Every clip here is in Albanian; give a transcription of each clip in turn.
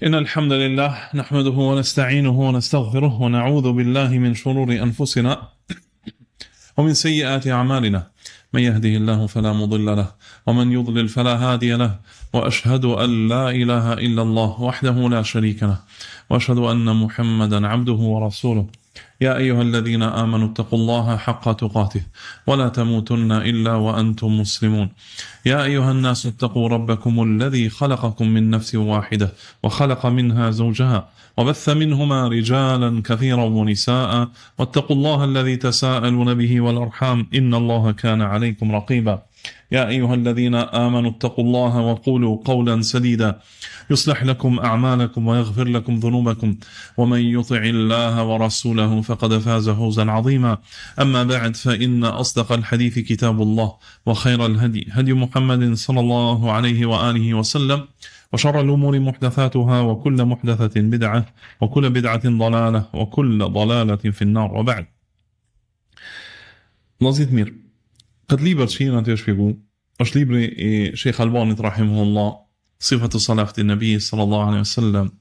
إن الحمد لله نحمده ونستعينه ونستغفره ونعوذ بالله من شرور أنفسنا ومن سيئات أعمالنا من يهده الله فلا مضل له ومن يضلل فلا هادي له وأشهد أن لا إله إلا الله وحده لا شريك له وأشهد أن محمدا عبده ورسوله يا أيها الذين آمنوا اتقوا الله حق تقاته ولا تموتن إلا وأنتم مسلمون يا أيها الناس اتقوا ربكم الذي خلقكم من نفس واحدة وخلق منها زوجها وبث منهما رجالا كثيرا ونساء واتقوا الله الذي تساءلون به والأرحام إن الله كان عليكم رقيبا يا أيها الذين آمنوا اتقوا الله وقولوا قولا سديدا يصلح لكم أعمالكم ويغفر لكم ذنوبكم ومن يطع الله ورسوله فقد فاز فوزا عظيما أما بعد فإن أصدق الحديث كتاب الله وخير الهدي هدي محمد صلى الله عليه وآله وسلم وشر الأمور محدثاتها وكل محدثة بدعة وكل بدعة ضلالة وكل ضلالة في النار وبعد Vllazën të mirë, këtë libër që jena tu e shpjegu, është libri i Shejh Albanit Rahimahullah, Sifatu Salati Nabi sallallahu alaihi wasallam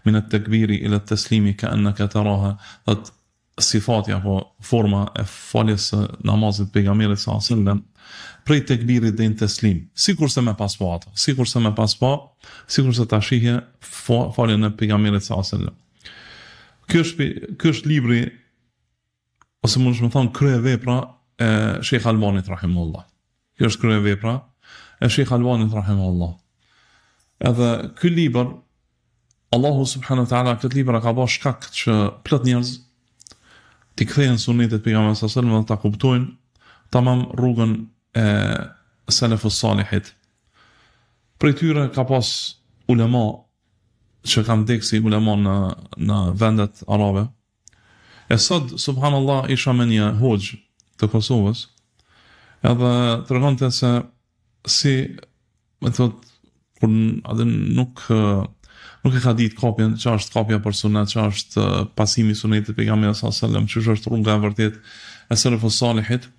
min at-takbiri ila at-taslimi ka'annaka taraha, thot sifati apo forma e faljes së namazit të pejgamberit sallallahu alaihi wasallam prej tekbirit deri në teslim, sikurse me pas pa atë, sikurse me pas pa, sikurse ta shihje faljen e pejgamberit sallallahu alaihi wasallam. Ky është ky është libri ose mundesh me thonë kryevepra e Shejh Albanit rahimullah. Kjo është kryevepra e Shejh Albanit rahimullah. Edhe ky libër Allahu subhanahu wa taala këtë libër e ka bërë shkak që plot njerëz t'i kthehen sunetit pejgamberit sallallahu alajhi wasallam dhe ta kuptojnë tamam rrugën e selefus salihit. Prej tyre ka pas ulema që kanë vdekë si ulema në në vendet arabe, E sot, subhanallah, isha me një hoxhë të Kosovës, edhe tregonte se si, me thot, kur edhe nuk nuk e ka ditë kapjen, ça është kapja për sunet, ça është pasimi i sunetit pejgamberit sallallahu alajhi wasallam, qysh është rruga e vërtetë e selefus salihit.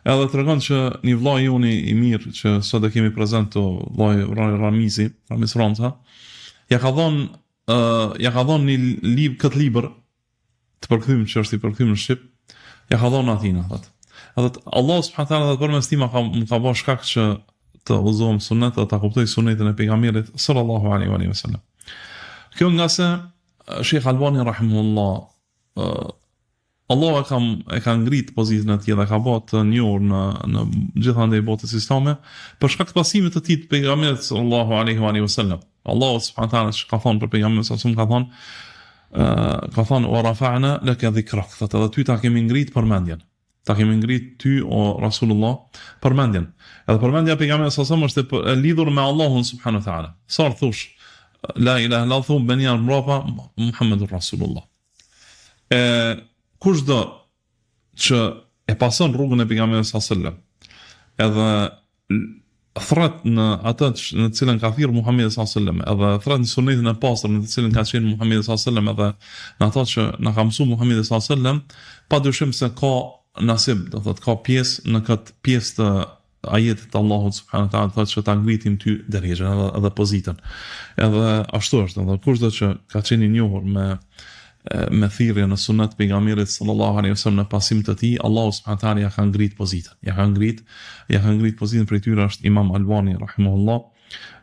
Edhe tregon që një vëlla joni i mirë që sot e kemi prezent të vëllai Ramizi, Ramiz Franca, ja ka dhënë uh, ja ka dhënë një lib këtë libër të përkthym që është i përkthym në shqip, ja ka dhënë atina thot. Edhe Allah subhanahu taala thot përmes tij më ka më ka bërë shkak që të udhëzohem sunet dhe ta kuptoj sunetin e pejgamberit sallallahu alaihi wa sallam. Kjo ngase Sheikh Albani rahimahullah Allahu e ka e ka ngrit pozitën e tij dhe e ka bërë të njohur në në gjithandej botës islame për shkak të pasimit të tij të pejgamberit sallallahu alaihi wa alihi wasallam. Allahu subhanahu wa taala që ka thonë për pejgamberin sallallahu alaihi wasallam ka thonë ë ka thonë wa rafa'na laka dhikrak, thotë edhe ty ta kemi ngrit përmendjen. Ta kemi ngrit ty o Rasulullah përmendjen. Edhe përmendja e pejgamberit sallallahu alaihi wasallam është e lidhur me Allahun subhanahu wa taala. Sa thush la ilaha illa thu menjëherë mbrapa Muhammedur Rasulullah. E kushdo që e pason rrugën e pejgamberit sallallahu alajhi wasallam, edhe thret në atë që, në të cilën ka thirrë Muhamedi sallallahu alajhi wasallam, edhe thret në sunetin e pastër në të cilën ka qenë Muhamedi sallallahu alajhi wasallam, edhe në ato që na ka mësuar Muhamedi sallallahu alajhi wasallam, padyshim se ka nasib, do thotë ka pjesë në këtë pjesë të ajetit të Allahut subhanahu wa taala thotë që ta ngritim ty derexhen edhe edhe pozitën. Edhe ashtu është, edhe kushdo që ka qenë i njohur me me thirrje në sunet pejgamberit sallallahu alaihi wasallam në pasim të tij, Allahu subhanahu wa taala ja ka ngrit pozitën. Ja ka ngrit, ja ka ngrit pozitën prej tyre është Imam Albani rahimahullah,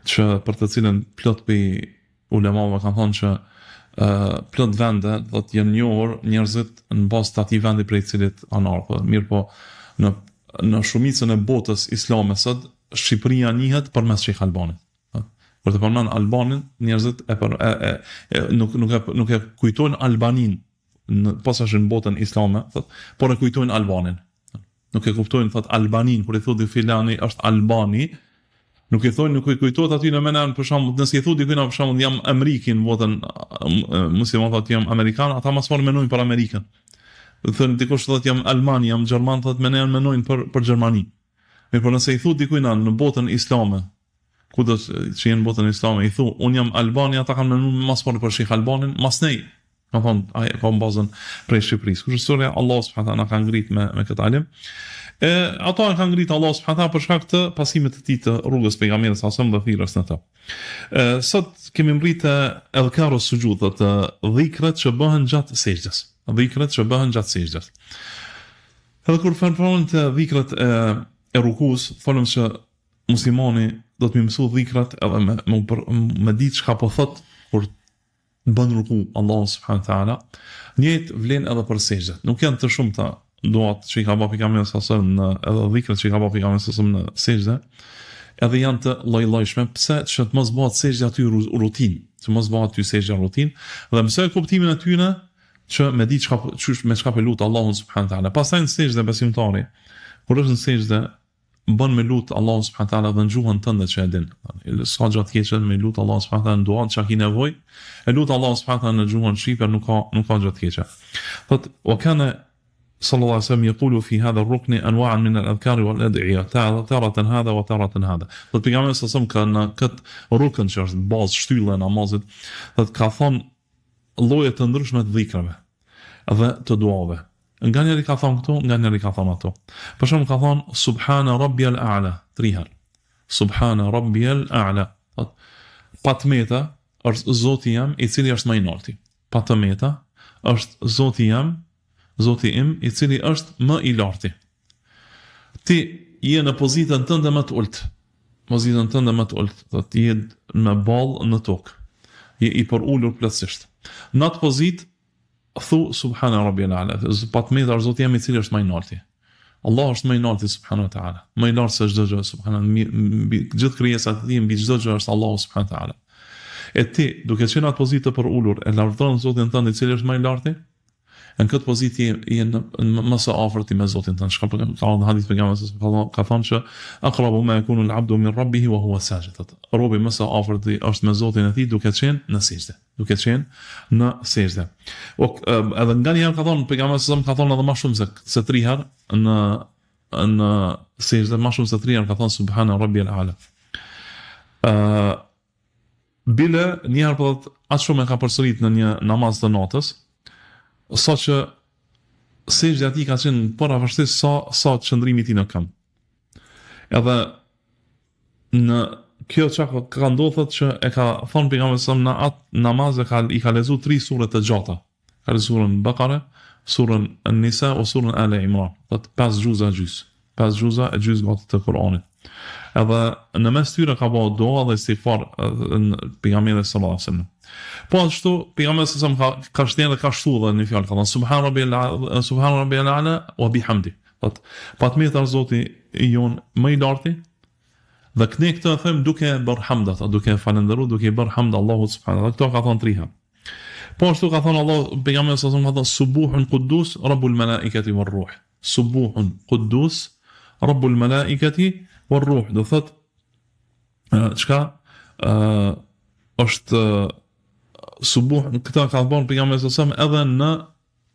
që për të cilën plot prej ulemave kanë thonë që uh, plot vende do të janë njohur njerëzit në bazë të atij vendi prej të cilit kanë ardhur. Mirëpo në në shumicën e botës islame sot Shqipëria njihet përmes Sheikh Albanit. Kur të përmend Albanin, njerëzit e për e, e, e nuk nuk e nuk e kujtojnë Albanin në posaçërisht në botën islame, thot, por e kujtojnë Albanin. Nuk e kuptojnë, thot Albanin, kur i thotë filani është Albani, nuk i thonë, nuk i kujtohet aty në menen, për shembull, nëse i thotë dikujt për shembull jam Amerikin, në botën musliman thot jam amerikan, ata më së pari mendojnë për Amerikën. Do të thonë dikush thot jam alman, jam gjerman, thot menjëherë mendojnë për për Gjermani. Mirëpo nëse i thotë dikujt në botën islame, kudo që jenë në botën islame, i thu, unë jam Albani, ata kanë mendu më së pari për Sheikh Albanin, masnej. Ka thonë, ai e ka bazën prej Shqipërisë. Kështu që Allah subhanahu taala na ka ngrit me me këtë alim. E ato e kanë ngrit Allah subhanahu taala për shkak të pasimit të tij të rrugës pejgamberit sa dhe thirrjes në të. E sot kemi mbrit te edhkaru suxhud, thotë dhikret që bëhen gjatë sexhdes. Dhikret që bëhen gjatë sexhdes. Edhe kur folëm te dhikret e e rukus, folëm që muslimani do të mësu dhikrat edhe me me, me ditë çka po thot kur bën ruku Allahu subhanahu teala, njëjtë vlen edhe për sexhdet. Nuk janë të shumta duat që i ka bërë pejgamberi sa selam në edhe dhikrat që i ka bërë pejgamberi sa selam në sexhde, edhe janë të lloj-llojshme, pse që të mos bëhet sexhde aty rutinë, që mos bëhet aty sexhde rutinë, dhe mësoje kuptimin e tyre që me di çka qysh me çka po lut Allahun subhanahu teala. Pastaj në sexhde besimtari, kur është në sexhde bën me lut Allahun subhanahu teala dhe në gjuhën tënde që e din. S'ka gjë të keqe me lut Allahun subhanahu teala në duan çka ki nevojë. E lut Allahun subhanahu teala në gjuhën shqipe nuk ka nuk ka gjë të keqe. Thot wa kana sallallahu alaihi wasallam yaqulu fi hadha ar-rukn anwa'an min al-adhkar wal ad'iya taratan hadha wa taratan hadha. Thot pejgamberi sallallahu alaihi wasallam ka në kët rukn që është bazë shtyllë e namazit, thot ka thon lloje të ndryshme të dhikrave dhe të duave. Nganjëherë ka thonë këto, nganjëherë ka thonë ato. Për shembull ka thonë Subhana Rabbiyal A'la, tri herë. Subhana Rabbiyal A'la. Thot, pa të meta është Zoti jem i cili është më i larti. Pa të meta është Zoti jem, Zoti im i cili është më i larti. Ti je në pozitën tënde më të ulët. Pozitën tënde më të ulët, thot je me ballë në tokë. Je i përulur plotësisht. Në atë pozitë Thu Subhana Rabbiyal A'la, pa të meta është Zoti jem i cili është më i larti. Allah është më i larti subhanahu wa taala, më i lartë se çdo gjë subhanahu mbi gjithë krijesat e tij, mbi çdo gjë është Allahu subhanahu wa taala. E ti, duke qenë atë pozitë të përulur, e lavdëron Zotin tënd i cili është më i larti? E në këtë pozitë je, je në, në më së afërti me Zotin tënd. Çka ka ardhur në hadith pejgamberi sa ka ka thënë që aqrabu ma yakunu al-abdu min rabbihi wa huwa sajid. Robi më së afërti është me Zotin e tij duke qenë në sexhde. duke qenë në sexhde. O, edhe nganjëherë ka thonë, pejgamberi sa ka thonë edhe ma shumë se, se tri herë në, në sexhde, ma shumë se tri herë ka thonë Subhana Rabbiyal A'la. Uh, bile, një herë po thotë, aq shumë e ka përsërit në një namaz të natës, sa që sexhdja e tij ka qenë përafërsisht sa, sa qëndrimi i tij në këmbë. Edhe në kjo çka ka, ka ndodhur thotë që e ka thënë pejgamberi sa në atë namaz e ka i ka lexuar tri sure të gjata. Ka lexuar surën Bekare, surën An-Nisa o surën Ale Imran. Thotë pesë xhuza e gjys. Pesë xhuza e gjys gati të Kur'anit. Edhe në mes tyre ka bërë dua dhe istighfar pejgamberi sallallahu alajhi wasallam. Po ashtu pejgamberi sallallahu alajhi wasallam ka ka shtuar dhe ka shtuar dhe një fjalë ka thënë subhan rabbil subhan rabbil ala wa bihamdi. Thot, pa të meta Zoti i jonë më i larti, dhe ne këtë e them duke e bërë hamd ata, duke e falënderu, duke i bërë hamd Allahut subhanahu dhe këto ka thonë tri herë. Po ashtu ka thonë Allah, pejgamberi sa ka thonë subuhun quddus rabbul malaikati war ruh. Subuhun quddus rabbul malaikati war ruh. Do thot çka ë është subuh këtë ka bën pejgamberi sa edhe në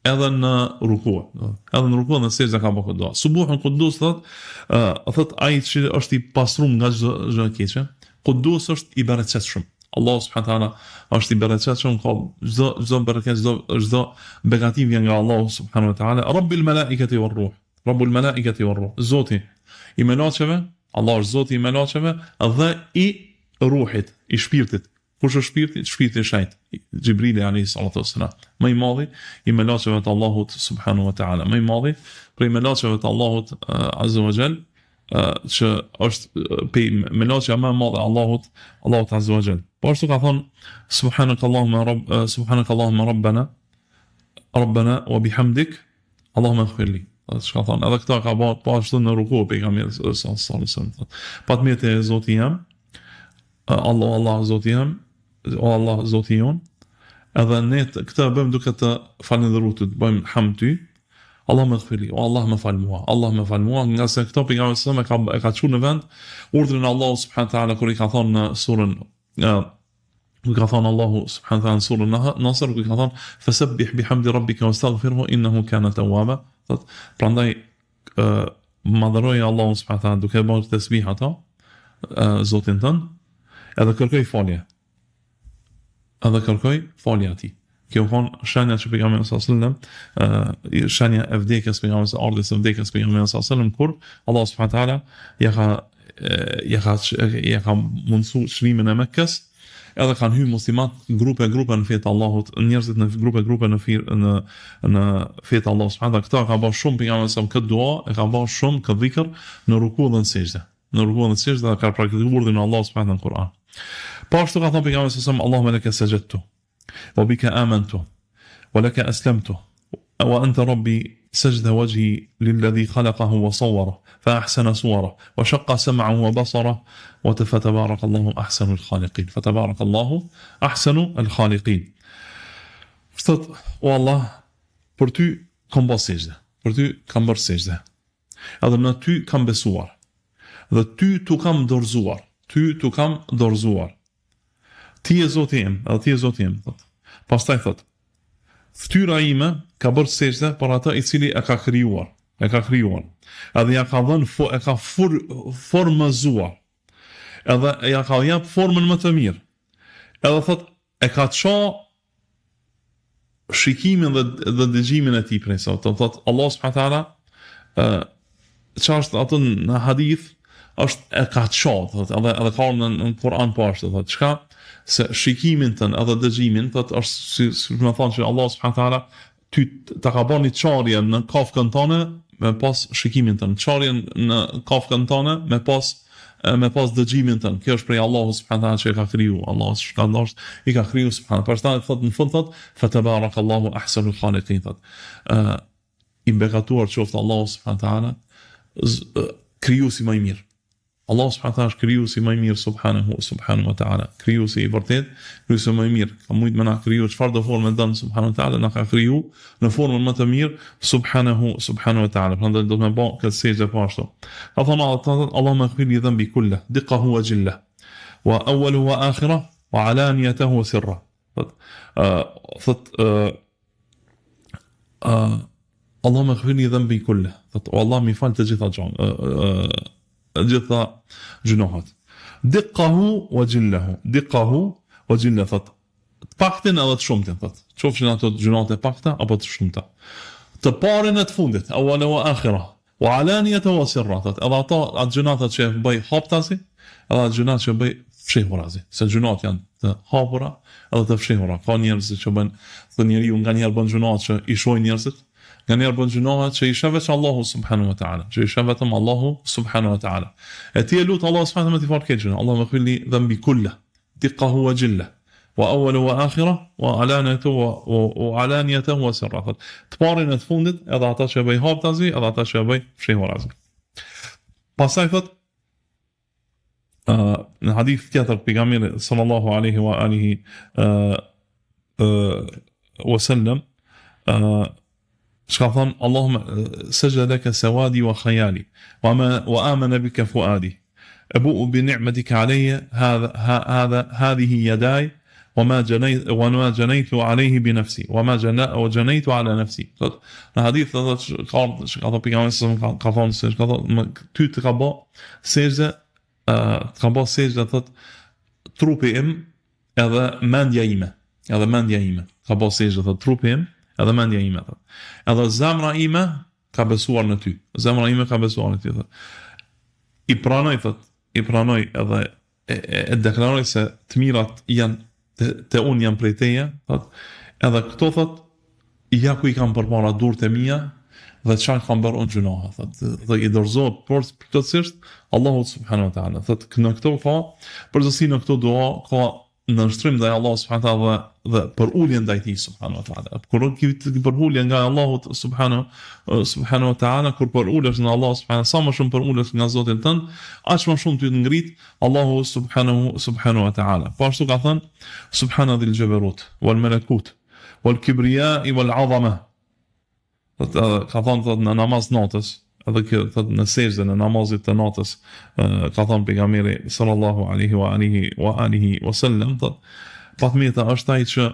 edhe në ruku, edhe në ruku dhe në sexhde ka bërë këtë dua. Subuhun Kudus thot, uh, thot ai që është i pastruar nga çdo gjë e keqe. Kudus është i bereqetshëm. Allahu subhanahu taala është i bereqetshëm, ka çdo çdo bereket, çdo çdo begati vjen nga Allahu subhanahu wa taala. Rabbil malaikati war ruh. Rabbul malaikati war ruh. Zoti i melaqeve, Allah është Zoti i melaqeve dhe i ruhit, i shpirtit. Kush është shpirti? Shpirti i shenjtë, Xhibrili alayhi salatu wassalam. Më i madhi i melaqeve të Allahut subhanahu wa taala. Më i madhi prej melaqeve të Allahut azza wa jall, që është prej melaqja më e madhe e Allahut, Allahut azza wa jall. Po ashtu ka thonë subhanaka Allahumma rabb subhanaka Allahumma rabbana rabbana wa bihamdik Allahumma ighfir li. Atë çka thonë, edhe këta ka bërë po ashtu në ruku pejgamberi sallallahu alaihi wasallam. Pa të metë Zoti jem, Allah Allah Zoti jem, o Allah Zoti jon. Edhe ne këtë e bëjmë duke të falënderuar ty, të bëjmë hamd ty. Allahumma ighfir li, o Allah më fal mua, Allah më fal mua, ngase këto pejgamberi sallallahu alaihi wasallam e ka e ka çuar në vend urdhrin e Allahut subhanahu teala kur i ka thonë në surën Ku ka thonë Allahu subhanahu taala në surën Nasr ku ka thonë fasabbih bihamdi rabbika wastaghfirhu innahu kana tawwaba thot prandaj madhëroje Allahun subhanahu taala duke bërë tesbih ato Zotin tënd edhe kërkoj falje edhe kërkoj falje atij. Kjo u kon shenja që pejgamberi sallallahu alajhi wasallam, ë shenja e vdekjes pejgamberit së ardhjes së vdekjes pejgamberit sallallahu alajhi wasallam kur Allah subhanahu wa taala ja ka ja ka ja ka mundsu çlirimin e Mekës, edhe kanë hyrë muslimat grupe grupe në fe të Allahut, njerëzit në grupe grupe në fir, në në fe të Allahut subhanahu wa taala. Këtë e ka bërë shumë pejgamberi sallallahu alajhi wasallam këtë dua, e ka bërë shumë këtë dhikr në ruku dhe në sexhde. Në ruku dhe në sexhde dhe ka praktikuar urdhrin e Allahut subhanahu në Kur'an. Po ashtu ka thënë pejgamberi sallallahu alajhi wasallam Allahumma laka sajadtu wa bika amantu wa laka aslamtu wa anta rabbi sajada wajhi lilladhi khalaqahu wa sawwara fa ahsana suwara wa shaqqa sam'ahu wa basara wa tabaraka Allahu ahsanu al-khaliqin fa tabaraka Allahu ahsanu al-khaliqin Thot, o Allah, për ty kam bërë sexhde, për ty kam bërë sexhde. Edhe në ty kam besuar. Dhe ty t'u kam dorëzuar, ty t'u kam dorëzuar. Ti je Zoti im, edhe ti je Zoti im, thot. Pastaj thot, fytyra ime ka bërë sexhde për atë i cili e ka krijuar, e ka krijuar. Edhe ja ka dhënë fo, e ka fur, formëzuar. Edhe ja ka jap formën më të mirë. Edhe thot, e ka ça shikimin dhe dhe dëgjimin e tij prej saj. Do thot Allah subhanahu taala ë çfarë është ato në hadith është e ka ça, thot edhe edhe ka në, në Kur'an po ashtu thot çka se shikimin tën edhe dëgjimin thot është si si me thonë që Allah subhanahu taala ty ta ka bërë një çarje në kafkën tënde me pas shikimin tënd, çarjen në kafkën tënde me pas me pas dëgjimin tënd. Kjo është prej Allahut subhanahu taala që e ka kriju. Allahu subhanahu taala i ka kriju subhanahu. Pastaj thot në fund thot fa tabarakallahu ahsanul khaliqin thot. Ë i begatuar qoftë Allahu subhanahu taala krijuesi më i mirë. Allahu subhanahu wa taala është krijuesi më i mirë subhanahu subhanahu wa taala. Krijuesi i vërtet, krijuesi më i mirë. Ka mujt me na kriju çfarë do forme don subhanahu wa taala, na ka kriju në formën më të mirë subhanahu subhanahu wa taala. Prandaj do të më bë këtë sexhde po ashtu. Ka thonë Allah thotë Allahumma ighfir li dhanbi kullah, diqqahu wa jillah. Wa awwalahu wa akhirah wa alaniyatahu wa sirra. Thot, uh, thot uh, uh, Allahumma ighfir li dhanbi kullah. Thot, o Allah m'i fal të gjitha gjon, uh, uh, gjitha gjynahet. Diqqahu wa jillahu. Diqqahu wa jillah thot. Të paktin edhe të shumtin thot. Qofshin ato gjynahet e pakta apo të shumta. Të parin e të fundit, awwala wa akhira. Wa alaniyatahu wa sirra, thotë, edhe ato atë gjynahet që e bëj haptazi, edhe atë gjynahet që e bëj fshehurazi, se gjynahet janë të hapura edhe të fshehura. Ka njerëz që bën, thotë njeriu nganjëherë bën gjynahe që i shohin njerëzit, nganjëherë bën gjynahe që i sheh veç Allahu subhanahu wa taala, që i sheh vetëm Allahu subhanahu wa taala. E ti e lut Allahu subhanahu wa taala me t'i fal këto gjynahe. Allahumma ighfir li dhanbi kullah. Diqqahu wa jillah, wa awwalahu wa akhirah, wa alaniyatahu wa wa alaniyatahu wa sirra. Thotë, të parin e të fundit, edhe ata që e bëj haptazi, edhe ata që e bëj fshehurazi. Pastaj thotë uh, në hadith tjetër pejgamberi sallallahu alaihi wa alihi uh, uh, wa sallam uh, çka thon Allahumma sajada laka sawadi wa khayali wa ma wa amana bika fuadi abu'u bi ni'matika alayya hadha hadha hadhihi yaday wa ma janayt wa ma janaytu alayhi bi nafsi wa ma jana wa janaytu ala nafsi thot në hadith thot ka ardhur ka thon pejgamberi sa ka ka thonë se ka thonë ty të ka bë sexhde të ka bë sexhde thot trupi im Edhe mendja ime, edhe mendja ime, ka bo sexhde, thot, trupi im, edhe mendja ime, thot. Edhe zemra ime ka besuar në ty, zemra ime ka besuar në ty, thot. I pranoj, thot, i pranoj edhe e, e, e deklaroj se të mirat janë te, te unë janë prej teje, thot. Edhe këto, thot, Ja ku i kam përpara durt e mia dhe çfarë kam bërë unë gjynahe, thotë, dhe i dorëzohet por plotësisht Allahut subhanahu wa taala. Thotë në këto ka përgjithësi në këto dua ka nënshtrim ndaj Allahut subhanahu wa taala dhe, dhe përulje ndaj tij subhanahu wa taala. Kur ke përulje nga Allahu subhanahu subhanahu wa taala, kur përulesh nga Allahu subhanahu sa më shumë përulesh nga Zoti tënd, aq më shumë ty të ngrit Allahu subhanahu subhanahu wa taala. Po ashtu ka thënë subhana dhil jabarut wal malakut Wal kibriya wal azama. Thotë ka thënë thotë në namaz natës, edhe kjo thotë në sexhden e namazit të natës, ka thënë pejgamberi sallallahu alaihi wa alihi wa alihi wa sallam thotë pa të meta është ai që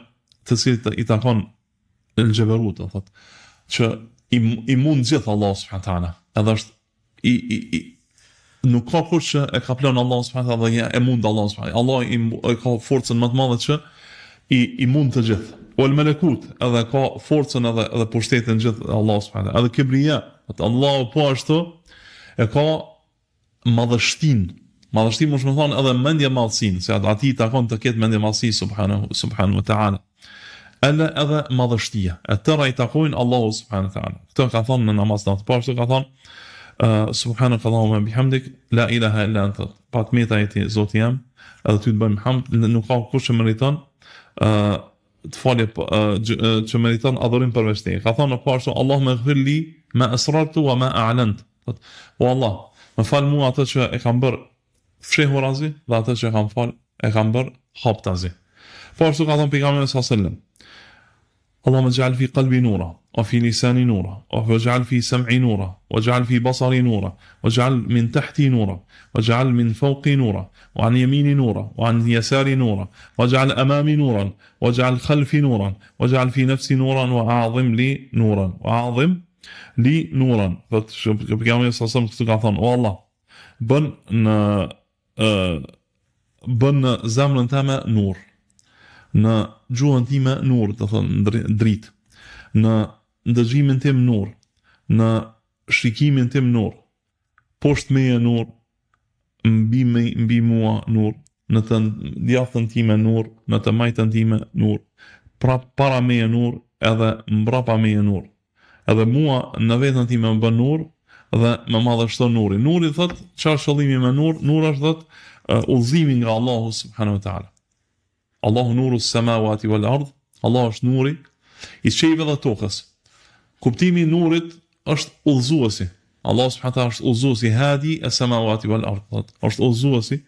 të cilit i takon el xheberut, thotë që i, i mund gjithë Allah subhanahu taala, edhe është i i i nuk ka kush që e kaplon Allahu subhanahu taala dhe e mund Allahu subhanahu Allah i, i ka forcën më të madhe që I i mund të gjithë. Wal melekut, edhe ka forcën edhe edhe pushtetin gjithë Allahu subhanahu wa taala. Edhe kibrija, thotë Allahu po ashtu e ka madhështinë. Madhështinë munesh me thonë edhe mendjemadhësinë, se atij i takon të ketë mendjemadhësi subhanahu subhanahu wa taala. Edhe edhe madhështia, e tëra i takojnë Allahu subhanahu wa taala. Këtë ka thonë në namaz natë. Po ashtu ka thonë uh, subhanaka Allahumma bihamdik la ilaha illa anta. Pa të meta je ti Zoti jem, edhe ty të bëjmë hamd, nuk ka kush që meriton ë uh, të falje uh, që meriton adhurim përveç teje. Ka thonë po ashtu Allahumma ighfir li ma asrartu wa ma a'lant. Thot, o Allah, më fal mua atë që e kam bërë fshehurazi dhe atë që e kam fal e kam bërë haptazi. Po ashtu ka thënë pejgamberi sallallahu alajhi wasallam. Allahumma ij'al fi qalbi nura, wa fi lisani nura, wa ij'al fi sam'i nura, wa ij'al fi basari nura, wa ij'al min tahti nura, wa ij'al min fawqi nura, wa an yamini nura, wa an yasari nura, wa ij'al amami nuran, wa ij'al khalfi nuran, wa ij'al fi nafsi nuran wa a'zim li nuran, wa a'zim li nuran. Thotë që pejgamberi sallallahu alajhi wasallam këtu ka thënë, o Allah, bën në ë bën në zemrën teme nur, në gjuhën time nur, do thonë dritë, në ndëgjimin tim nur, në shikimin tim nur, poshtë meje nur, mbi me, mbi mua nur, në të djathtën time nur, në të majtën time nur, pra para meje nur, edhe mbrapa meje nur. Edhe mua në veten time më bën nur dhe më madhështo nuri. Nuri thot, çfarë është qëllimi me nur? Nur është thot udhëzimi nga Allahu subhanahu wa taala. Allahu nuru samawati wal ard, Allahu është nuri i qiejve dhe tokës. Kuptimi i nurit është udhëzuesi. Allahu subhanahu wa taala është udhëzuesi hadi es samawati wal ard, thot, është udhëzuesi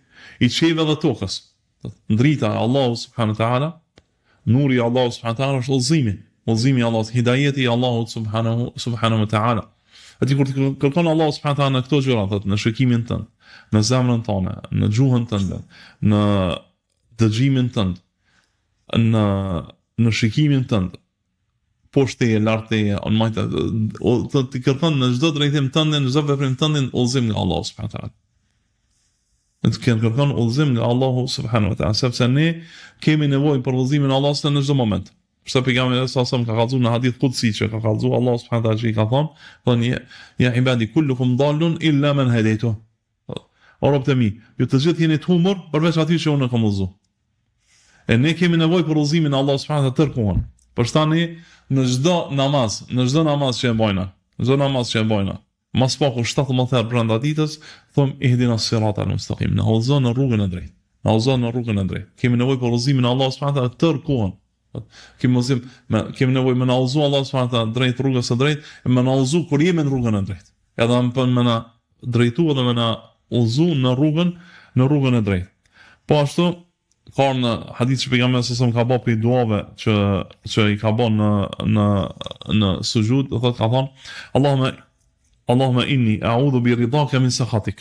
i qiejve dhe tokës. Drita e Allahu subhanahu wa taala Nuri i Allahut subhanahu wa taala është udhëzimi, udhëzimi i Allahut, hidajeti i Allahut subhanahu subhanahu wa taala. E ti kur të kërkon Allahu subhanahu wa taala në këto gjëra, thotë në shikimin tënd, në zemrën tënde, në gjuhën tënde, në dëgjimin tënd, në në shikimin tënd, poshtë teje, lart teje, në majtë, të, të kërkon në çdo drejtim tëndin, në çdo veprim tëndin, udhëzim nga Allahu subhanahu wa taala. Ne të kemi kërkon udhëzim nga Allahu subhanahu wa taala, sepse ne kemi nevojë për udhëzimin e Allahut në çdo moment. Pse pejgamberi sa sa ka kallzuar në hadith kudsi që ka kallzuar Allahu subhanahu wa taala që i ka thonë, thonë ja, ja ibadi kullukum dallun illa man hadaytu. O robët e mi, ju të gjithë jeni të humbur përveç atij që unë kam udhëzu. E ne kemi nevojë për udhëzimin e Allahut subhanahu wa taala tërë kohën. Për shta ne në çdo namaz, në çdo namaz që e bojna, në çdo namaz që e bojna, Ma së paku 17 herë brenda ditës, thom ihdina sirata al-mustaqim, na udhëzo në rrugën e drejtë. Na udhëzo në rrugën e drejtë. Kemi nevojë për udhëzimin e Allahut subhanahu wa taala tërë kohën. Kemi udhëzim, me kemi nevojë me na udhëzu Allahu subhanahu wa taala drejt rrugës së drejtë, e me na udhëzu kur jemi në rrugën e drejtë. Edhe më bën me na drejtu edhe me na udhëzu në rrugën në rrugën e drejtë. Po ashtu ka në hadith që pejgamberi sa ka bë prej duave që që i ka bë në në në suxhud, do thotë ka thënë Allahumma Allahumma inni a'udhu bi ridaka min sakhatik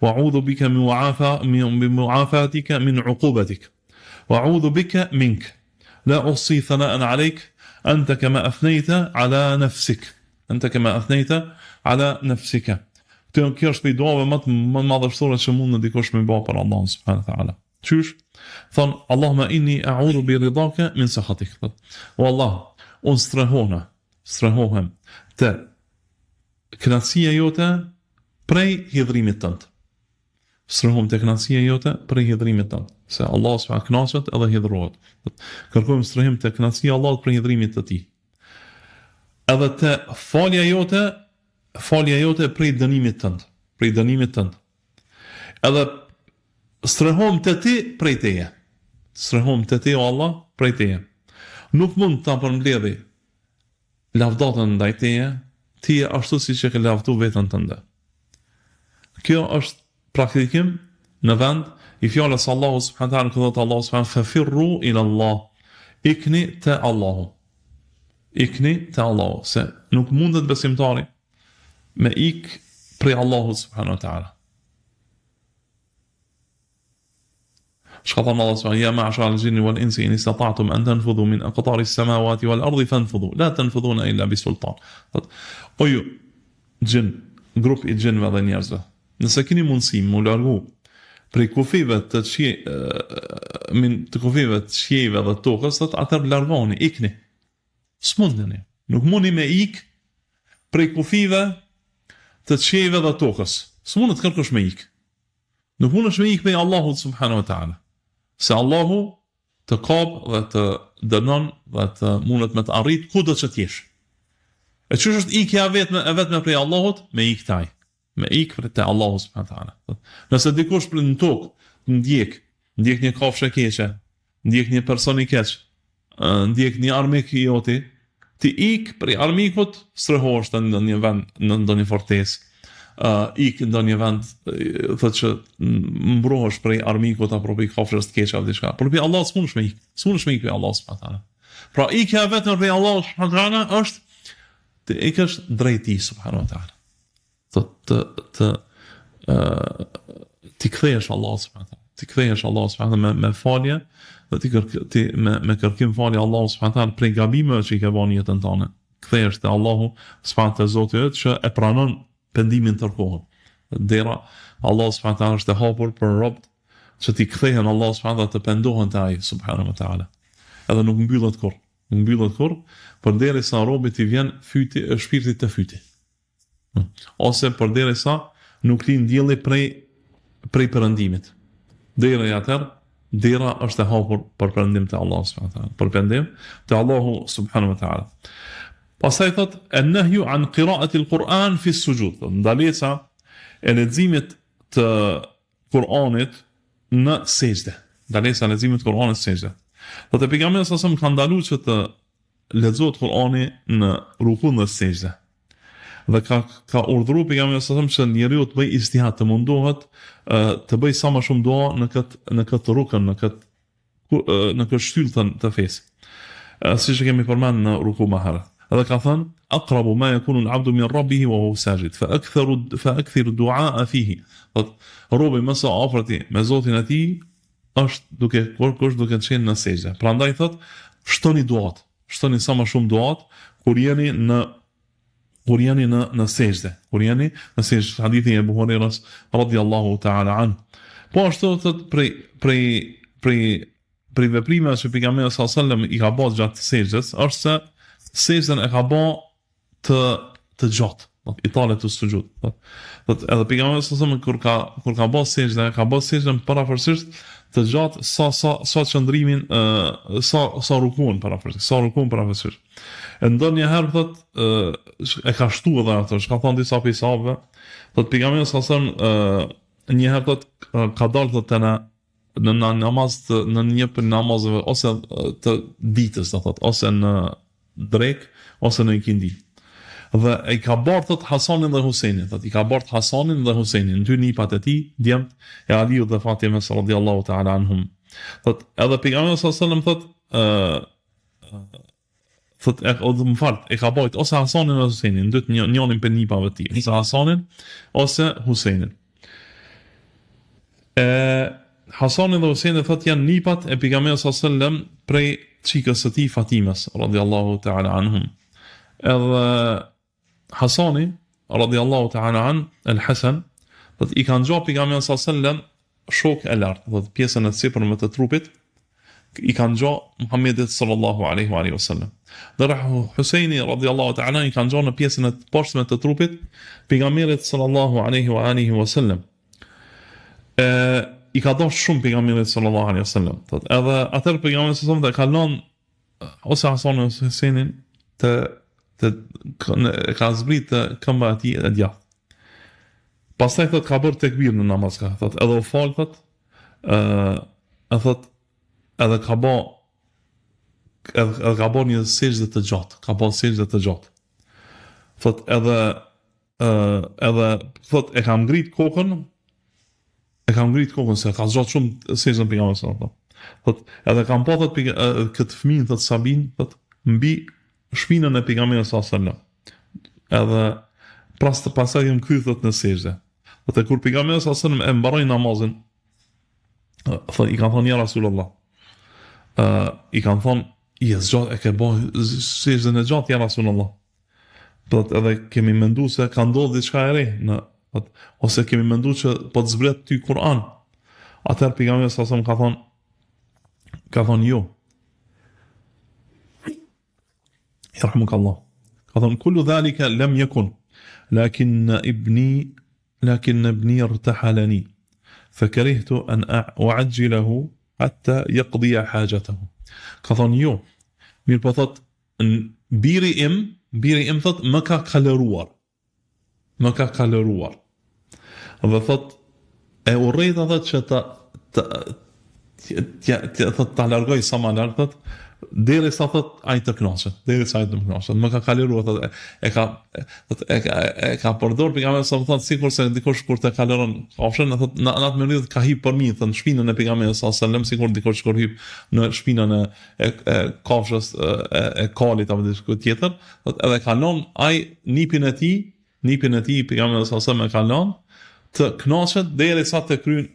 wa a'udhu bika min mu'afa min bi mu'afatika min 'uqubatik wa a'udhu bika mink la uhsi thana'an 'alayk anta kama athnayta 'ala nafsik anta kama athnayta 'ala nafsika Kjo kjo është prej duave më të më madhështore që mund dikush me bë për Allahun subhanahu wa taala. Qysh? Thon Allahumma inni a'udhu bi ridaka min sakhatik. Thot, o Allah, unë strehohna, strehohem te kënaqësia jote prej hidhrimit tënd. Strehohem te kënaqësia jote prej hidhrimit tënd. Se Allah subhanahu kënaqet edhe hidhrohet. Kërkojmë strehim te kënaqësia e Allahut prej hidhrimit të tij. Edhe te falja jote, falja jote prej dënimit tënd, prej dënimit tënd. Edhe strehohem te ti prej teje. Strehohem te ti o Allah prej teje. Nuk mund ta përmbledhi lavdatën ndaj teje, ti je ashtu siç e ke lavdu veten tënde. Kjo është praktikim në vend i fjalës së Allahut subhanahu wa taala ku thotë Allahu subhanahu fa firru ila Allah. Ikni te Allahu. Ikni te Allahu, se nuk mundet besimtari me ik prej Allahut subhanahu wa taala. Çka thonë Allah subhanahu ya ma'shar al-jinni wal insi in istata'tum an tanfudhu min aqtari as-samawati wal ardi fanfudhu la tanfudhuna illa bi sultan. Thot, o ju xhin, grup i xhinëve dhe njerëzve, nëse keni mundësi mu largu. prej kufijve të qie, min, të kufijve të qiejve dhe tokës, thotë atëherë largohuni, ikni. S'mundeni. Nuk mundni me ik prej kufijve të qiejve dhe tokës. S'mundet kërkush me ik. Nuk mundesh me ik prej Allahut subhanahu wa taala. Se Allahu të kap dhe të dënon dhe të mundet me të arrit kudo që të jesh. E qysh është ikja e vetme e vetme prej Allahut? Me ik te ai. Me ik prej te Allahu subhanahu wa taala. Nëse dikush prej në tokë të ndjek, ndjek një kafshë e keqe, ndjek një person i keq, ndjek një armik i joti, ti ik prej armikut, strehohesh në ndonjë vend, në ndonjë fortesë, uh, ik në ndonjë vend, thotë që mbrohesh prej armikut apo prej kafshës të keqe apo diçka. Por prej Allahut s'mundesh me ik, s'mundesh me ik prej Allahut subhanahu wa taala. Pra ikja e vetme prej Allahut subhanahu wa taala është të ikësh drejt tij subhanahu wa taala. të të të ë t'i kthehesh Allahut subhanahu taala, t'i kthehesh Allahut subhanahu me me falje dhe ti kërk ti me me kërkim falje Allahut subhanahu taala prej gabimeve që i ke bërë në jetën tënde. Kthehesh te Allahu subhanahu te Zoti yt që e pranon pendimin tërë kohën. Dera Allahu subhanahu taala është e hapur për robt që t'i kthehen Allahut subhanahu taala të pendohen te ai subhanahu wa taala. Edhe nuk mbyllet kurrë. Nuk mbyllet kurrë, përderisa robit i vjen fyti shpirti te fyti. Ose përderisa nuk lind dielli prej prej perëndimit. Deri atëherë dera është e hapur për pendim te Allahu subhanahu wa taala. Për pendim te Allahu subhanahu wa taala. Pastaj thot en nahyu an qira'ati al-Quran fi sujud. Ndalesa e leximit të Kur'anit në sexhde. Ndalesa e leximit të Kur'anit në sexhde. Thotë pejgamberi sallallahu alajhi wasallam ka ndaluar që të lexohet Kur'ani në ruku dhe sexhde. Dhe ka ka urdhëruar pejgamberi sallallahu alajhi wasallam që njeriu të bëjë ixhtihad, të mundohet të bëjë sa më shumë dua në këtë në këtë rukën, në këtë në këtë shtyllë të, të fesë. Siç e kemi përmend në ruku më herët. Dhe ka thënë, "Aqrabu ma yakunu al-'abdu min rabbihi wa huwa sajid, fa aktharu fa akthiru du'a fihi." Thot, robi më së afërti me Zotin e tij është duke kur është duke qenë në sexhde. Prandaj thot, shtoni duat, shtoni sa më shumë duat kur jeni në kur jeni në në sexhde, kur jeni në sexhde, hadithi i Ebu Hurejrës radiallahu ta'ala an. Po ashtu thot prej prej prej prej veprimeve që pejgamberi sallallahu alajhi wasallam i ka bërë gjatë sexhdes, është se sexhden e ka bë të të gjatë, do italetu suxhud. Do thot edhe pejgamberi sallallahu alajhi wasallam kur ka kur ka bërë sexhde, ka bërë sexhden përafërsisht të gjatë sa sa sa qëndrimin ë sa sa rukun përafërsisht, sa rukun përafërsisht. E ndonjëherë thot e ka shtu edhe ato, çka thon disa prej sahabëve, thot pejgamberi sallallahu alajhi wasallam një herë thot ka dalë thot te na në në namaz të në një prej namazeve ose të ditës do thot ose në drekë ose në ikindi. Dhe e ka bart thot Hasanin dhe Huseinin, thot i ka bart Hasanin dhe Huseinin, dy nipat e tij, djemt e Aliut dhe Fatimes radiallahu ta'ala anhum. Thot edhe pejgamberi sallallahu alajhi wasallam thot ë thot e o më fal, e ka bajt ose Hasanin ose Huseinin, dytë një njërin prej nipave të tij, ose Hasanin ose Huseinin. E Hasani dhe Huseini thot janë nipat e pejgamberit sallallahu alajhi wasallam prej çikës së tij Fatimes radhiyallahu ta'ala anhum. Edhe Hasani radhiyallahu ta'ala an El Hasan thot i ka ngja pejgamberit sallallahu alajhi wasallam shokë e lart, thot pjesën e sipërme të trupit i ka ngja Muhammedit sallallahu alaihi wa alihi wasallam. Ndërsa Huseini radhiyallahu ta'ala i ka ngja në pjesën e poshtme të trupit pejgamberit sallallahu alaihi wa alihi wasallam. E i ka dashur shumë pejgamberit sallallahu alaihi wasallam. Thot edhe atëherë pejgamberi sallallahu alaihi wasallam e ka lënë ose Hasanin ose Huseinin të të e ka zbrit te këmba e tij e djathtë. Pastaj thot ka bërë tekbir në namaz ka thot edhe u fal thot ë e thot edhe ka bë edhe, edhe ka bërë një sexhde të gjatë, ka bërë sexhde të gjatë. Thot edhe ë edhe thot e kam ngrit kokën e kam ngrit kokën se ka zgjat shumë sexhden pejgamberi sallallahu alajhi wasallam. Thot edhe kam pa thot këtë fëmijën thot Sabin thot mbi shpinën e pejgamberit sallallahu alajhi wasallam. Edhe pras të pastaj jam kthy thot në sexhde. Thot e kur pejgamberi sallallahu alajhi wasallam e mbaroi namazin, thot i kanë thonë ja Rasulullah. Ë i kanë thonë je zgjat e ke bë sexhden e gjatë ja Rasulullah. Thot edhe kemi mendu se ka ndodhur diçka e re në thot ose kemi mendu që po të zbret ty Kur'an. Atëherë pejgamberi sallallahu alajhi wasallam ka thonë ka thonë jo. Yarhamukallah. Ka thonë kullu dhalika lam yakun lakin ibni lakin ibni irtahalani fakarihtu an u'ajjilahu hatta yaqdiya hajatahu. Ka thonë jo. Mirëpo thot biri im, biri im thot më ka kalëruar. Më ka kalëruar. Dhe thot e urrejta thot që ta ta t'ja t'ja thot ta largoj sa më larg thot derisa thot ai të kënaqet, derisa ai të kënaqet. Më ka kalëruar thot e, e ka thot e ka e ka përdor pejgamberi sa thot sikurse dikush kur të kalëron kafshën thot në atë mënyrë ka hip përmi thot në shpinën e pejgamberit sallallahu alajhi wasallam sikur dikush kur hip në shpinën e e, e kafshës e, e, e kalit apo diçka tjetër, thot edhe ka lon ai nipin e tij, nipin e tij pejgamberi sallallahu alajhi wasallam e ka lon të kënaqet derisa të kryen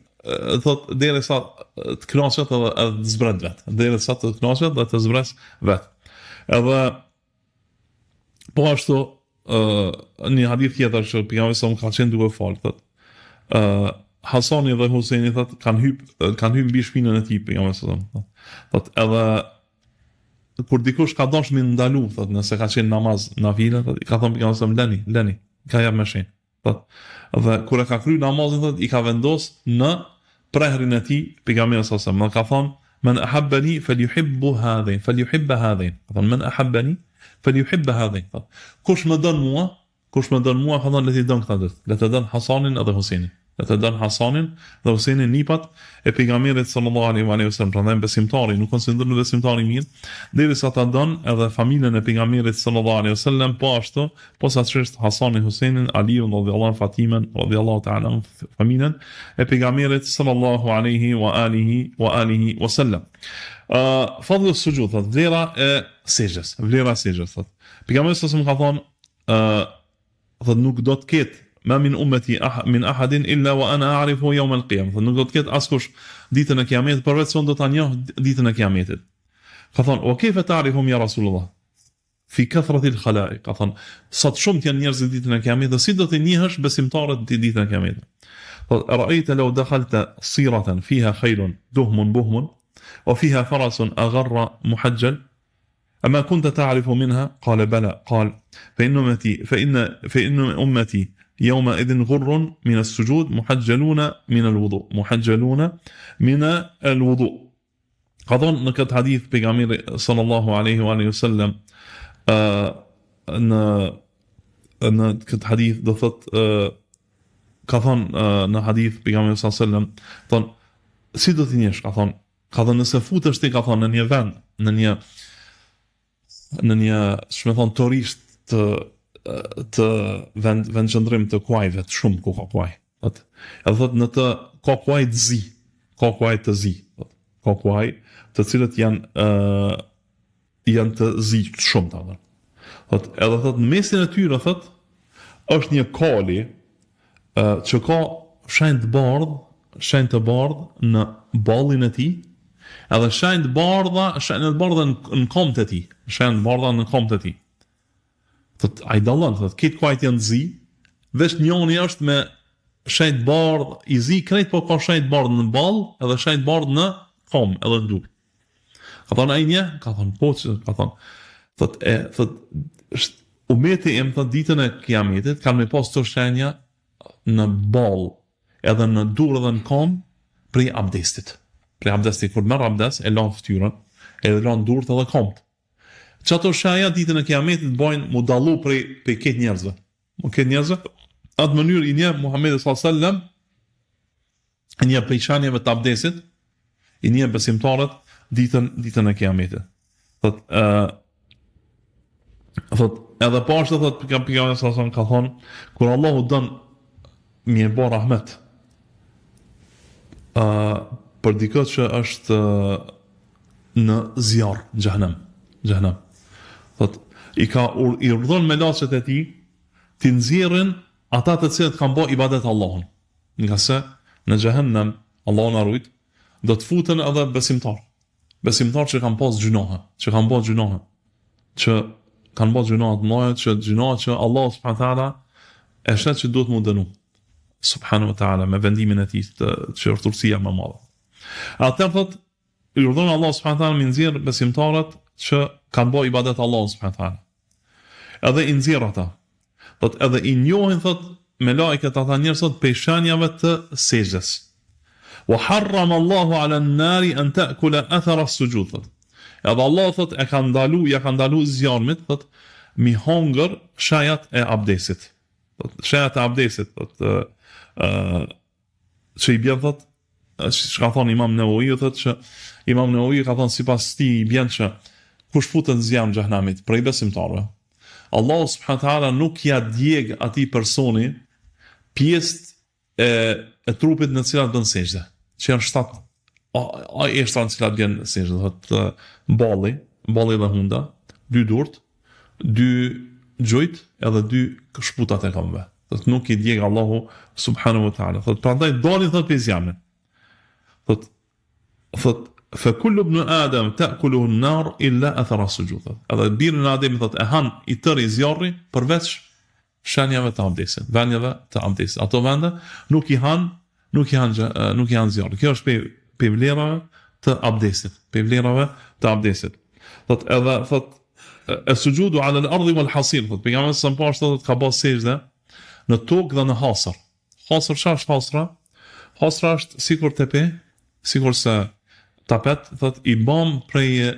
thot derisa të kënaqet edhe, edhe të zbret vet, derisa të kënaqet dhe të zbres vet. Edhe po ashtu ë një hadith tjetër që pejgamberi sa ka qenë duke fal thot ë Hasani dhe Huseni thot kanë hyp kanë hyp mbi shpinën e tij pejgamberi sa thot edhe kur dikush ka dash mi ndalu thot nëse ka qenë namaz nafile thot i ka thënë pejgamberi sa leni leni ka jap me shenjë Thot, dhe kur e ka kry namazin thot i ka vendos në prehrin e tij pejgamberi sallallahu alajhi wasallam dhe ka thënë men ahabbani falyuhibbu hadhain falyuhibba hadhain ka thënë men ahabbani falyuhibba hadhain thot kush më don mua kush më don mua ka thënë le t'i don këta dy le të don Hasanin edhe Huseinin le të don Hasanin dhe Huseinin nipat e pejgamberit sallallahu alaihi wa alihi wasallam, prandaj besimtari nuk konsiderohet besimtar i mirë derisa ta don edhe familjen e pejgamberit sallallahu alaihi wasallam, po ashtu posaçërisht Hasanin, Huseinin, Aliun radhiyallahu anhu, Fatimen radhiyallahu ta'ala familjen e pejgamberit sallallahu alaihi wa alihi wa alihi wasallam. Ë uh, fadlu sujud thot vlera e sexhdes, vlera e sexhdes thot. Pejgamberi sallallahu alaihi wasallam ka thonë ë uh, Thotë nuk do të ketë ma min ummeti ah, min ahadin illa wa ana a'rifuhu yawm al-qiyamah. Thotë nuk do të ketë askush ditën e Kiametit përveç se unë do ta njoh ditën e Kiametit. Ka thonë, "Wa kayfa ta'rifuhum ya Rasulullah?" Fi kathrati al-khalaiq. Ka thonë, sa të shumtë janë njerëzit ditën e Kiametit, si do t'i njihësh besimtarët ditën e Kiametit? Thotë, "Ra'ayta law dakhalta siratan fiha khaylun duhmun buhmun wa fiha farasun agharra muhajjal" Ama kunte ta'rifu minha? Kale bela, kal, fe inne ummeti, fe inne, fe inne ummeti, jeume idhin ghurrun min es-sujud, muhajjaluna min el-wudu, muhajjaluna min el-wudu. Ka thonë në këtë hadith pejgamberi sallallahu alaihi wa alihi wasallam ë në në këtë hadith do thot ë ka thonë në hadith pejgamberi sallallahu alaihi wasallam thonë si do t'i njesh ka thonë Ka thënë nëse futesh ti ka thënë në një vend, në një në një, si me thonë, torisht të të vend vendqëndrim të kuajve, të shumë ku ka kuaj. Thot. Edhe thot në të ka kuaj të zi, ka kuaj të zi, thot. Ka kuaj të cilët janë ë uh, janë të zi të shumtë atë. Thot, edhe thot në mesin e tyre thot është një kali ë që ka shenjë të bardhë, shenjë të bardhë në ballin e tij, edhe shenjë të bardha, shenjë të bardha në, në komët e tij, shenjë të bardha në komët e tij. Thot ai dallon, thot krejt kuajt janë të zi, veç njoni është me shenjë të bardhë, i zi krejt po ka shenjë të bardhë në ball, edhe shenjë të bardhë në kom, edhe në dur. Ka thonë, a i njeh? Ka thonë, po që, ka thonë, thot, e, thot, është, umeti im, thot, ditën e kiametit, kanë me pas këto shenja në ball, edhe në dur edhe në kom, prej abdestit. Prej abdestit, kur merr abdes, e lan fytyrën, edhe lan durt edhe komt. Qato shenja ditën e kiametit bojnë mu dallu prej, prej krejt njerëzve. Mu krejt njerëzve, atë mënyrë i njeh Muhammedi s.a.s. një prej shenjave të abdesit, i njeh besimtarët ditën ditën e Kiametit. Thot ë thot edhe po ashtu thot pejgamberi sa sa ka thon kur Allahu don me e bo rahmet ë për dikë që është në zjarr, në xhehenem, xhehenem. Thot i ka ur, i urdhon melaqet e tij t'i nxjerrin ata të cilët kanë bë ibadet Allahun. Ngase në xhehenem, Allahu na rujt, do të futen edhe besimtarë. Besimtarë që kanë pas gjynahe, që kanë bërë gjynahe, që kanë bërë gjynahe të mëdha, që gjynahe që Allahu subhanahu teala e sheh që duhet mu dënu. subhanahu wa taala me vendimin e tij të që është urtësia më e madhe. Atëherë thot i urdhëron Allahu subhanahu wa taala me nxjerr besimtarët që kanë bërë ibadet Allahut subhanahu wa taala. Edhe i nxjerr ata. Thot edhe i njohin thot melaiket ata njerëz thot prej shenjave të sexhdes. Wa harram Allahu ala an-nari an ta'kula athara as-sujud thot. Edhe Allahu thot e ka ndalu, ja ka ndalu zjarmit thot mi hongër shenjat e abdesit. Thot shenjat e abdesit thot ë që i bjen thot që ka thonë Imam Neveviu thot që Imam Neveviu ka thonë sipas tij i bjen që kush futet në zjarm xhehenemit prej besimtarëve Allahu subhanahu taala nuk ja djeg atij personi pjesët e e trupit në të cilat bën sexhde, që janë shtatë a, a eshtra në të cilat bën sexhde, thotë balli, balli dhe hunda, dy durt, dy gjujt edhe dy shputat e këmbëve. Thotë nuk i djeg Allahu subhanahu wa taala. Thotë prandaj dalin thotë prej zjarmit. Thotë thotë fa kullu ibn adam ta'kuluhu an-nar illa athara sujud. Edhe birin e Ademit thotë e han i tëri zjarri përveç shenjave të abdesit, vendeve të abdesit. Ato vende nuk i han, nuk i han nuk i han zjarri. Kjo është prej prej vlerave të abdesit, prej vlerave të abdesit. Thot edhe thot es-suxhudu ala al-ardi wal hasir, thot pejgamberi sa po ashtu thot ka bë sexhde në tokë dhe në hasër. Hasër çfarë është hasra? Hasra është sikur tepe, sikurse tapet, thot i bam prej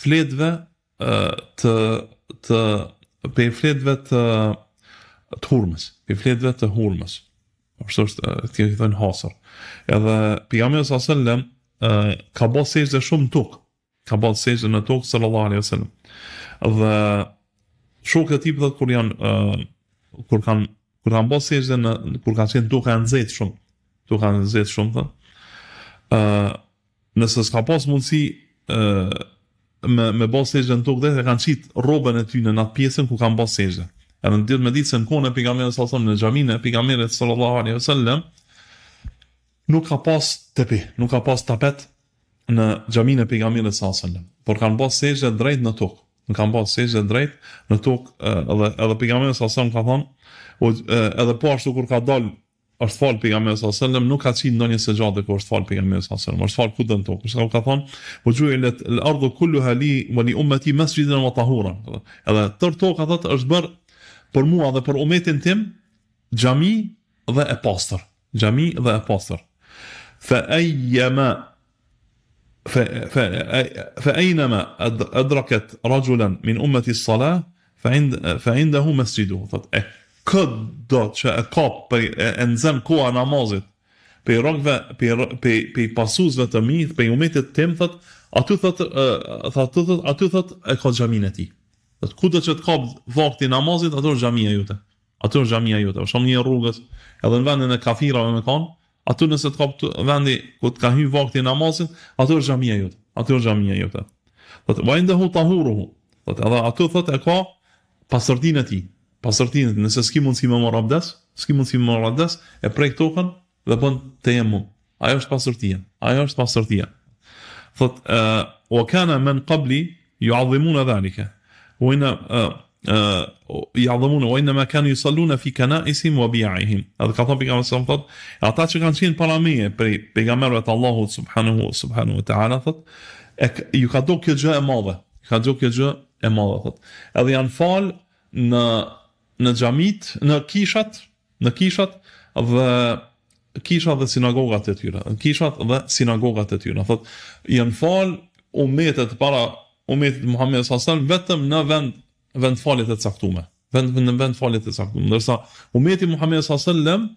fletëve të të prej fletëve të të hurmës, prej fletëve të hurmës. Ashtu është, ti i thonë hasër. Edhe pejgamberi sallallahu alajhi wasallam ka bërë sexhde shumë në tokë. Ka bërë sexhde në tokë sallallahu alaihi wasallam. Dhe shokët e tij thotë kur janë kur kanë kur kanë bërë sexhde në kur ka qenë toka e nxehtë shumë. Toka e nxehtë shumë thotë. Ë Nëse s'ka pas mundësi me me ba sexhde në tokë dhe e kanë qit rrobën e tyne në atë pjesën ku kanë ba sexhde. Edhe në ditë me ditë se në kohën e pejgamberit sallallahu alajhi wasallam në xhaminë e pejgamberit sallallahu alaihi wasallam nuk ka pas tepi, nuk ka pas tapet në xhaminë e pejgamberit sallallahu alaihi wasallam, por kanë ba sexhde drejt në tokë. Në kanë ba sexhde drejt në tokë edhe edhe pejgamberi sallallahu alaihi wasallam ka thonë edhe po ashtu kur ka dal është fal pejgamberi sallallahu alajhi wasallam nuk ka qit ndonjë sexhade ku është fal pejgamberi sallallahu alajhi wasallam është fal kudo në tokë është ka thonë wa ju'ilat al-ardu kulluha li wa li ummati masjidan wa tahura edhe tërë toka thotë është bër për mua dhe për umetin tim xhami dhe e pastër xhami dhe e pastër fa ayyama fa fa fa aynama adrakat rajulan min ummati as-salah fa ind fa indahu masjiduhu thot e këdo që e kap prej e, e nxën koha e namazit prej robve prej prej prej pasuesve të mi prej umetit tim thot aty thot aty thot aty thot e ka xhaminë e tij thot kudo që të kap vakti i namazit aty është xhamia jote Aty është xhamia jote, për shembull një rrugës, edhe në vendin e kafirave me kon, aty nëse të kap vendi ku të ka hy vakti i namazit, aty është xhamia jote. Aty është xhamia jote. Thotë wa indahu tahuruhu. Thotë edhe aty thotë e ka pastërtinë e tij. Pastërtinë, nëse s'ki mundësi me marr abdes, s'ki mundësi me marr abdes, e prek tokën dhe bën tejemum. Ajo është pastërtia. Ajo është pastërtia. Thot, uh, wa kana men qabli yu'azzimuna dhalika. Wa inna yu'azzimuna wa inna ma kanu yusalluna fi kana'isihim wa bi'a'ihim. Edhe ka thënë pejgamberi sa thot, ata që kanë qenë para meje prej pejgamberëve të Allahut subhanahu subhanahu wa ta'ala thot, e ju ka dok kjo gjë e madhe. Ju ka dok kjo gjë e madhe thot. Edhe janë fal në në xhamit, në kishat, në kishat dhe kishat dhe sinagogat e tyre, në kishat dhe sinagogat e tyre. Thot, janë fal umetet para umetit Muhammed sallallahu alaihi wasallam vetëm në vend vendfaljet e caktuara. Vend në vendfaljet e caktuara. Ndërsa umeti Muhammed sallallahu alaihi wasallam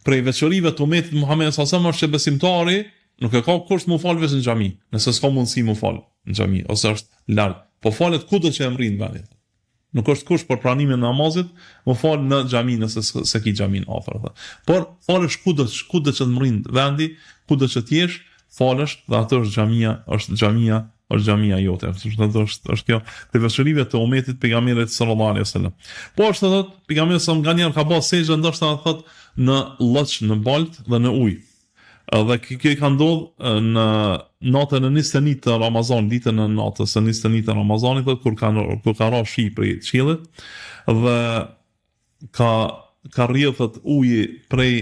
prej veçorive të umetit Muhammed sallallahu alaihi wasallam është që besimtari nuk e ka kusht mu fal veç në xhami, nëse s'ka mundësi mu fal në xhami ose është larg. Po falet kudo që e mrrin vendi. Nuk është kusht për pranimin e namazit, mu fal në xhami nëse s'e ki xhamin afër. Dhe. Por falesh kudo, kudo që të mrrin vendi, kudo që të jesh, falesh dhe aty është xhamia, është xhamia, është xhamia jote. Është është është, është kjo prej veçorive të umetit pejgamberit sallallahu alaihi wasallam. Po ashtu thot pejgamberi sa nganjëherë ka bërë sexhde ndoshta thot në lloç, në balt dhe në ujë. Edhe kjo i ka ndodh në natën e 21 të Ramazanit, ditën e natës së 21 të Ramazanit, thotë kur ka kur ka ra shi prej qiellit dhe ka ka rrjedh thot uji prej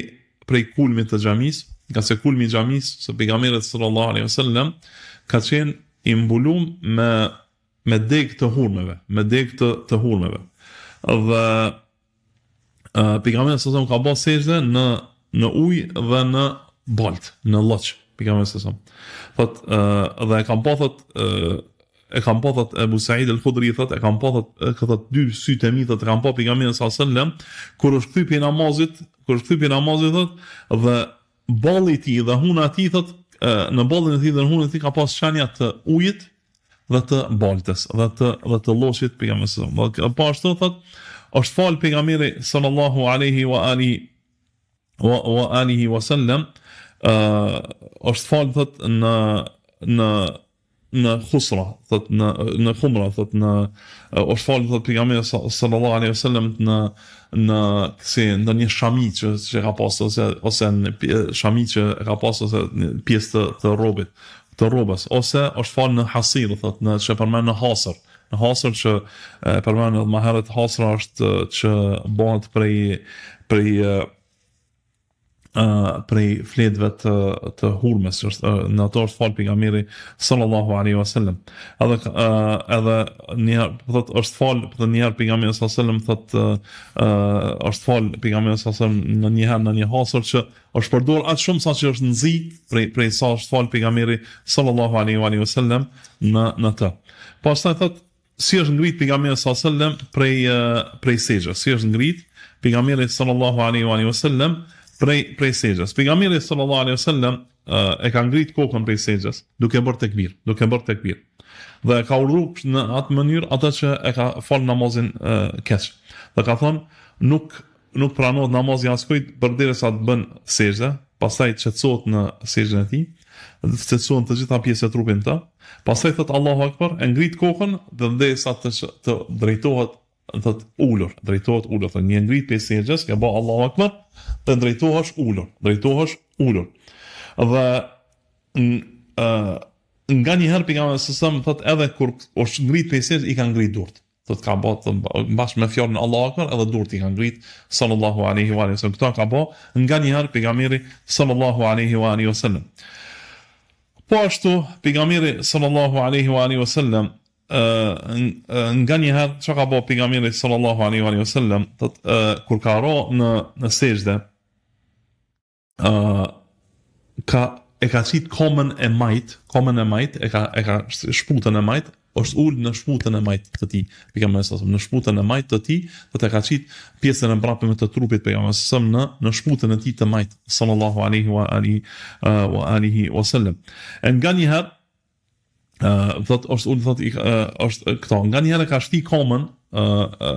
prej kulmit të xhamisë, ngase kulmi i xhamisë së pejgamberit sallallahu alaihi wasallam ka qenë i mbulum me me degë të hurmeve, me degë të të hurmeve. Dhe uh, pejgamberi sallallahu alaihi wasallam ka bërë sexhde në në ujë dhe në baltë, në lloç, pejgamberi sallallahu alaihi wasallam. Thot uh, dhe e kam pa thot uh, e kam pa thot Ebu Said el-Khudri thot e kam pa thot ka thot dy sytë e mi thot e kam pa pejgamberin sallallahu alaihi wasallam kur është kthy prej namazit, kur është kthy prej namazit thot dhe balli i tij dhe huna e tij thot në ballin e tij dhe në hunën e tij ka pas shenja të ujit dhe të baltës dhe të dhe të lloçit pejgamberi sallallahu alaihi wasallam. Po ashtu thot është fal pejgamberi sallallahu alaihi wa alihi wa wa alihi wa sallam ë është fal thot në në në khusra, thot në në khumra, thot në është fal thot pejgamberi sallallahu alaihi wasallam në në kësi në një shami që që ka pas ose ose në shami që ka pas ose në pjesë të të rrobit, të rrobës ose është fal në hasir, thot në që përmend në hasër. Në hasër që e përmend edhe më herët hasra është që bëhet prej prej prej fletëve të të hurmës që është në ato është fal pejgamberi sallallahu alaihi wasallam. Edhe edhe një herë po thot është fal po një herë pejgamberi sallallahu alaihi wasallam thot është fal pejgamberi sallallahu alaihi wasallam në një herë në një hasër që është përdor aq shumë sa që është nxi prej prej sa është fal pejgamberi sallallahu alaihi wasallam në në të. Pastaj thot Si është ngrit pejgamberi sallallahu alejhi wasallam prej prej sexhdes? Si është ngrit pejgamberi sallallahu alejhi wa alihi wasallam prej prej sexhdes? Pejgamberi sallallahu alejhi wasallam e ka ngrit kokën prej sexhdes duke bërë tekbir, duke bërë tekbir. Dhe e ka urdhëruar në atë mënyrë atë që e ka fal namazin keq. Dhe ka thonë nuk Nuk pranohet namazi i askujt përderisa të bën sexhde, pastaj qetësohet në sexhden e tij, dhe të qetësohen të gjitha pjesët e trupit në të, pastaj thotë Allahu Akbar, e ngrit kokën dhe derisa të të drejtohet thot ulur, drejtohet ulur, thotë një ngrit prej sexhdes, ke bë Allahu Akbar dhe drejtohesh ulur, drejtohesh ulur. Dhe ë nganjëherë pejgamberi sallallahu alajhi wasallam thot edhe kur është ngrit prej sexhdes i ka ngrit durt. Thot ka bë të bashkë me fjalën Allahu Akbar edhe durt i ka ngrit sallallahu alaihi wa alihi wasallam. Këto ka bë nganjëherë pejgamberi sallallahu alaihi wa alihi wasallam. Po ashtu pejgamberi sallallahu alaihi wa alihi wasallam nganjëherë çka ka bë pejgamberi sallallahu alaihi wa alihi wasallam, thot kur ka ra në në sexhde uh, ka e ka qit komën e majt, komën e majt, e ka e ka shputën e majt, është ul në shputën e majt të tij, pejgamberi sa në shputën e majt të tij, do të ka qit pjesën e mbrapme të trupit pejgamberi sa në në shputën e tij të majt, sallallahu alaihi wa alihi wa alihi wa sallam. E nganjëherë ë thot është ul thot i është këto nganjëherë ka shti komën ë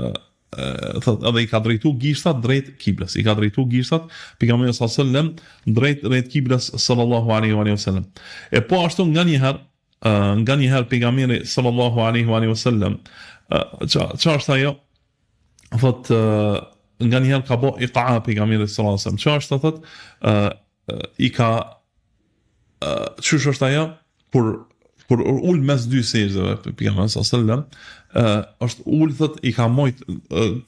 thot edhe i ka drejtu gishtat drejt kiblës i ka drejtu gishtat pejgamberi sallallahu alajhi wasallam drejt drejt kiblës sallallahu alaihi wa sallam e po ashtu nganjëherë nganjëherë pejgamberi sallallahu alaihi wa sallam ça ça është ajo thot nganjëherë ka bo iqa pejgamberi sallallahu alaihi wasallam ça është thot i ka qysh është ajo kur kur ul mes dy sexhdeve pejgamberi sallallahu alajhi wasallam është ul thot i ka mojt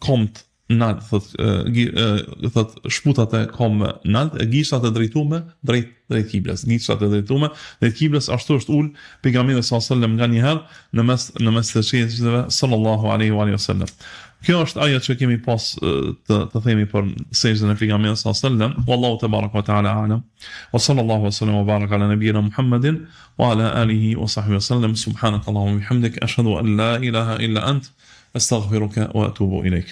komt nalt thot thot shputat e komëve nalt e gishtat e drejtume drejt drejt kiblës gishtat e drejtume drejt kiblës ashtu është ul pejgamberi sallallahu alajhi wasallam nganjëherë në mes në mes të sexhdeve sallallahu alaihi wa sallam Kjo është ajo që kemi pas të të themi për sexhden e pejgamberit sallallahu alaihi wasallam. Wallahu tebaraka wa taala alam. Wa sallallahu wa sallam wa baraka ala nabiyyina Muhammedin wa ala alihi wa sahbihi wa sallam. Subhanakallahumma bihamdik ashhadu an la ilaha illa ant astaghfiruka wa atubu ilaik.